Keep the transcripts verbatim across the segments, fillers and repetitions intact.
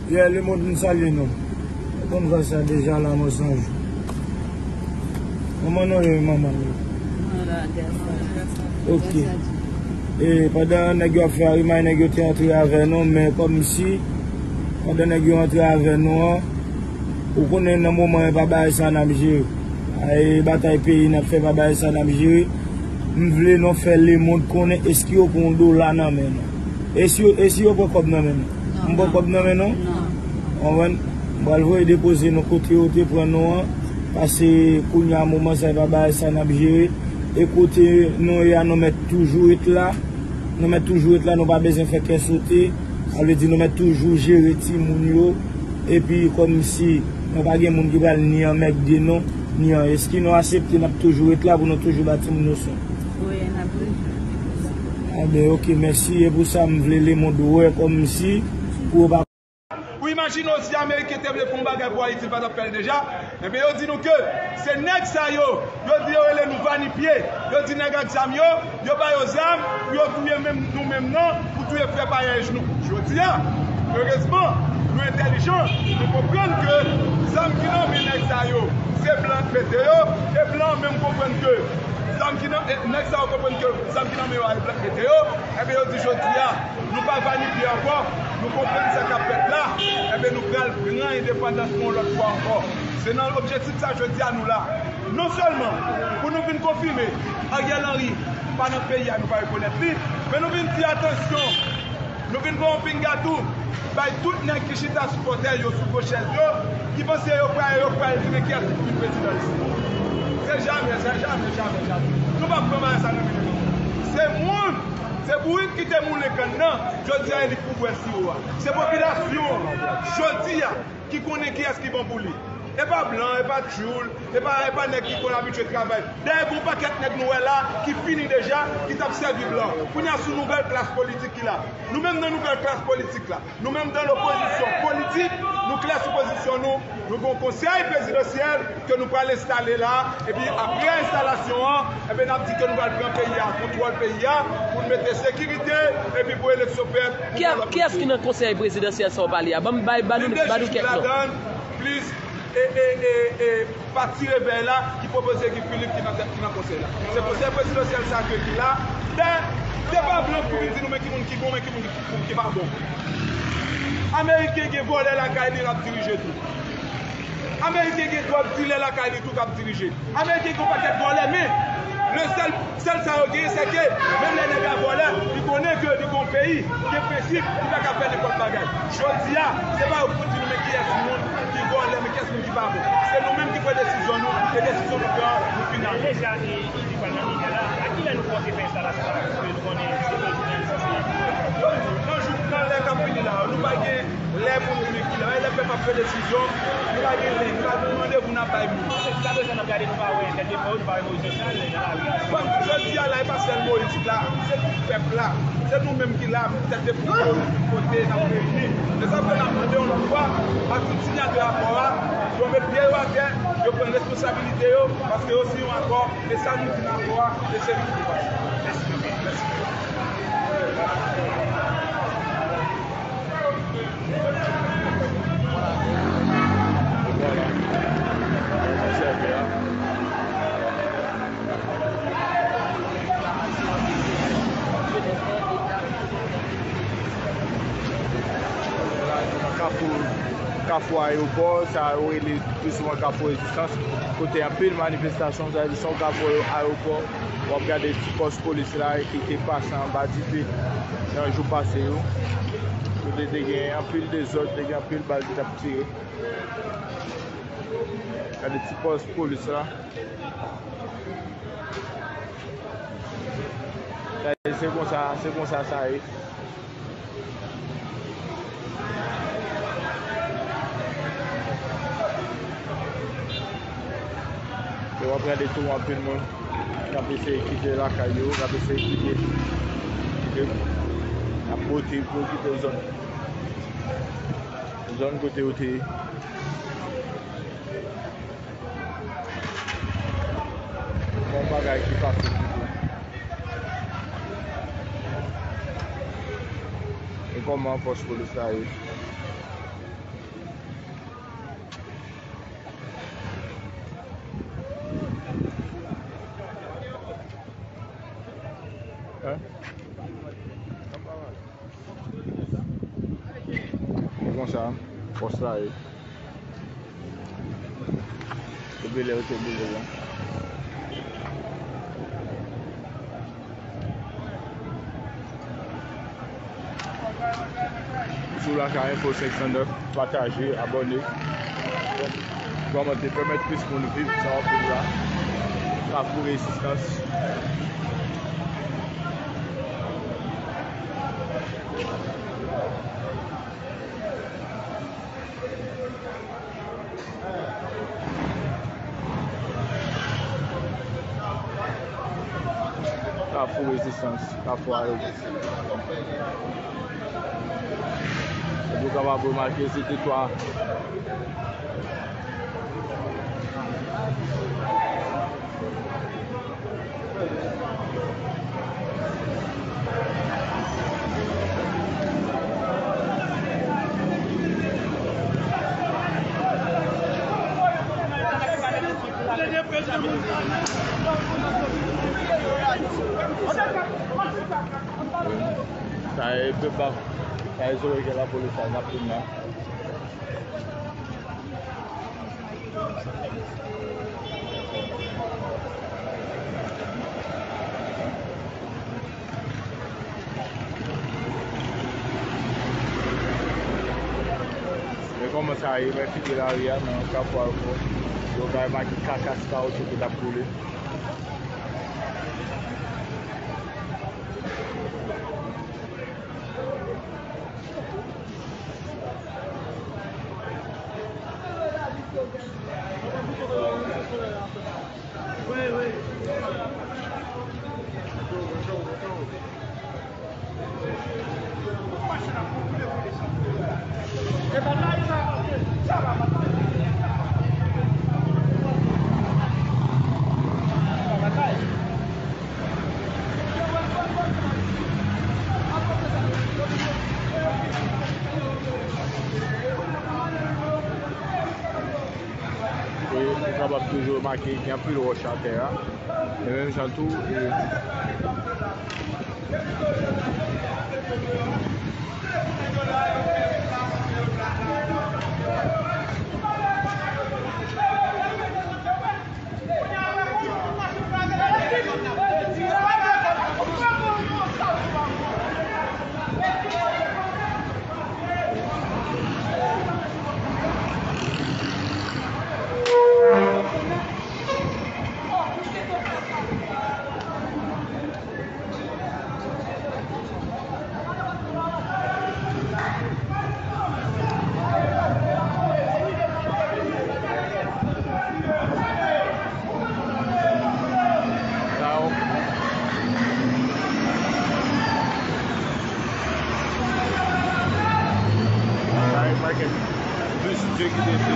Yeah, lemonn, m salye nou. Konn fwa sa deja la, mwen sonje. Kòman nou ye, manman yo? Ok. E pandan nèg yo ap fè arimay, nèg yo te antre avè nou, men kòmsi, pandan nèg yo antre avè nou an, ou konnen nan moman e pa bagay sa n ap jere. E batay peyi n ap fè, pa bagay sa n ap jere. M vle nou fè lemonn konnen èske yo pran yon dola nan men nou. E si yo, e si yo pran kòb nan men nou? M pran kòb nan men nou? Konprann? M pral voye depoze nou kote yo te pran nou an. Pase kounye a moman sa e pa bagay sa n ap jere. E kote nou ye a, nou mèt toujou ret la. Nou mèt toujou ret la, nou pa bezwen fè kè sote. Sa vle di nou mèt toujou jere timoun yo. Epi kòmsi nou pa gen moun ki pral ni anmègde nou, ni an. Èske nou aksepte n ap toujou ret la pou nou toujou ba timoun yo swen? Wi, n ap ret. Enben, ok, mèsi. E pou sa, m vle lemonn wè kòmsi pou yo pa Ou imajine w si Ameriken te vle fè yon bagay pou Ayiti, l pa t ap fè l deja? Enben, yo di nou ke se nèg sa yo, yo di yo rele nou vanipye, yo di nèg ak zam yo, yo ba yo zam pou yo touye menm nou menm nan, pou touye frè parèy nou. Jodi a, erezman, nou entèlijan, nou konprann ke zam ki nan men nèg sa yo, se blan k mete yo, e blan menm konprann ke zam ki nan, e nèg sa yo konprann ke zam ki nan men yo a, e blan k mete yo, enben, yo di jodi a, Nou pa vanipye ankò, nou konprann sa k ap fèt la, enben nou pral pran endepandans nou yon lòt fwa ankò. Se nan objektif sa jodi a nou la. Non sèlman pou nou vin konfime Ariel Henry pa nan peyi a, nou pa rekonèt li, men nou vin di atansyon, nou vin pran yon pinga tou, bay tout nèg ki chita sou fòtèy yo, sou gwo chèz yo, ki panse yo pral, yo pral di men kiyès ki pou vin prezidan isit. Se jamè, se jamè, jamè, jamè. Nou p ap pran bagay sa nan men nou. Se moun Se bourik ki te moulen kann nan, jodi a e li k pou bwè siwo a. Se popilasyon an, jodi a, ki konnen kiyès ki bon pou li. E pa blan, e pa tchoul, e pa, e pa nèg ki konn abitye travay. Dayè, gen yon pakèt nèg nou wè la ki fini deja, ki t ap sèvi blan. Kounye a, se yon nouvèl klas politik ki la. Nou menm nan nouvèl klas politik la, Nou menm, dan lopozisyon politik, nou klè sou pozisyon nou. Nou gen yon konsèy prezidansyèl ke nou pral enstale la, epi apre enstalasyon an, enben, n ap di ke nou pral pran peyi a, kontwòl peyi a, pou n mete sekirite, epi pou eleksyon fèt, pou Ki, fè lòt kiyès ki nan konsèy prezidansyèl sa w pale a? Ban m, bay, ba nou, ba nou kèk non. Plis e, e, e, e, pati Revèy la ki pwopoze Guy Philippe ki nan tèt, ki nan konsèy la. Se konsèy prezidansyèl sa ke ki la. Dayè, se pa blan k pou vin di nou men ki moun ki bon, men ki moun ki, ki pa bon. Ameriken gen vòlè lakay li, l ap dirije tou. Ameriken gen dwòg dilè lakay li tou k ap dirije. Ameriken gen yon pakèt vòlè, men le sèl Sèl sa yo genyen, se ke menm lè nèg la vòlè, li konnen ke li gon peyi, li gen prensip, li pa ka fè nenpòt bagay. Jodi a, se pa yo k pou di nou men kiyès moun ki vòlè, men kiyès moun ki pa bon. Se nou menm ki pran desizyon nou, e desizyon nou pran an, nou final. Deja, e, e, li pral nan Niger la, a kilè nou panse fè enstalasyon sa, paske nou konnen se prezidan, se Nan jou, nan lè k ap vini la, nou pa gen lè pou nou di kilè. Lè pèp ap pran desizyon, nou pa gen lè, nou pa gen randevou n ap bay moun. Se jiskaprezan n ap gade, nou pa wè tèt de pon yo, nou pa wè Moyiz Jovenel nan lari a. Bon, jodi a la, e pa sèl Moyiz ki la, se tout pèp la. Se nou menm ki la, tèt de pon yo, nou tout kote, n ap reyini. Se sa k fè n ap mande yon lòt fwa a tout sinyatè akò a, pou yo met pye yo atè, yo pran responsabilite yo, paske yo siyen yon akò, e sa nou di nan akò a, e se nou ki pase. Mèsi anpil. Mèsi. Kafou, kafou ayewopò, sa yo rele pi souvan kafou Rezistans, kote anpil manifestasyon, sa di se yon kafou ayewopò. W ap gade ti pòs polis la ki te pase anba dife nan jou pase yo. Kote te gen anpil dezòd, te gen anpil bal ki t ap tire. Gade ti pòs polis la. Sa, se konsa, se konsa sa ye. E w ap gade tou anpil moun k ap eseye kite lakay yo, k ap eseye kite, kite, ap pote pou yo kite zòn, zòn kote yo te ye. Bon bagay ki fasil ditou. E kòman pòs polis la ye? Sa, pòs la ye. Depi lè yo te boule l la. Si w lakay Info senk san nèf, pataje, abòne, kòmante, pèmèt plis moun viv sa w ap viv la. Kafou Rezistans. Kafou Rezistans, Kafou a Rezistans. Epi w kapab remake se te twa. Sa e pep ap, sa e zore ke lapolis la n ap vin la. Men kòman sa ye, men figi lari a nan Kafou Alfò. Yo bay maki kakas kawotchou ki t ap boule. E nou kapab toujou remake gen anpil wòch atè a. E menm jan tou, e, Sa e pakèt bis Dye ki te fè.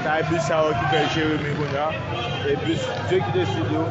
Sa e bis sa yo ki fè Jeremi kounye a. E bis Dye ki deside yo.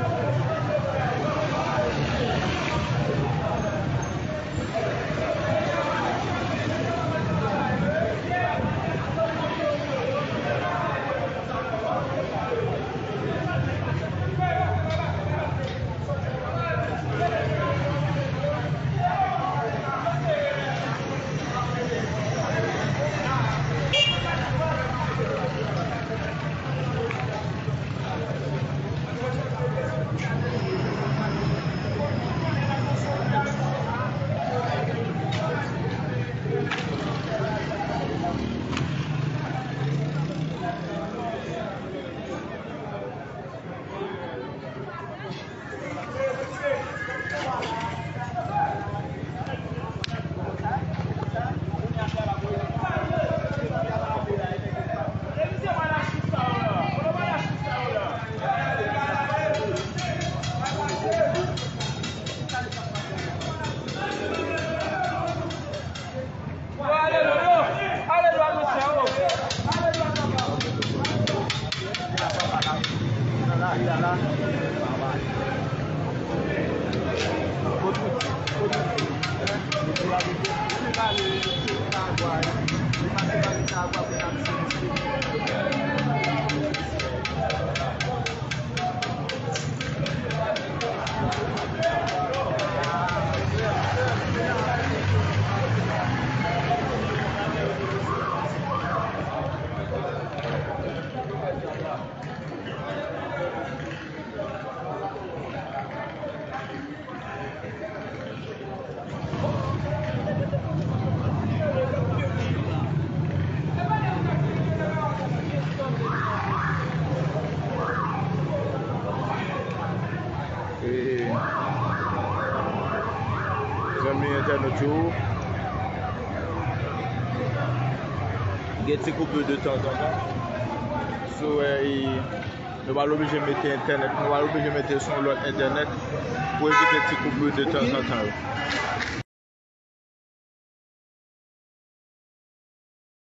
Entènot yo gen ti koupi de tanzantan. Si w wè, e, nou pa oblije mete entènèt, nou pa oblije mete sou yon lòt entènèt pou evite ti koupi de tanzantan yo.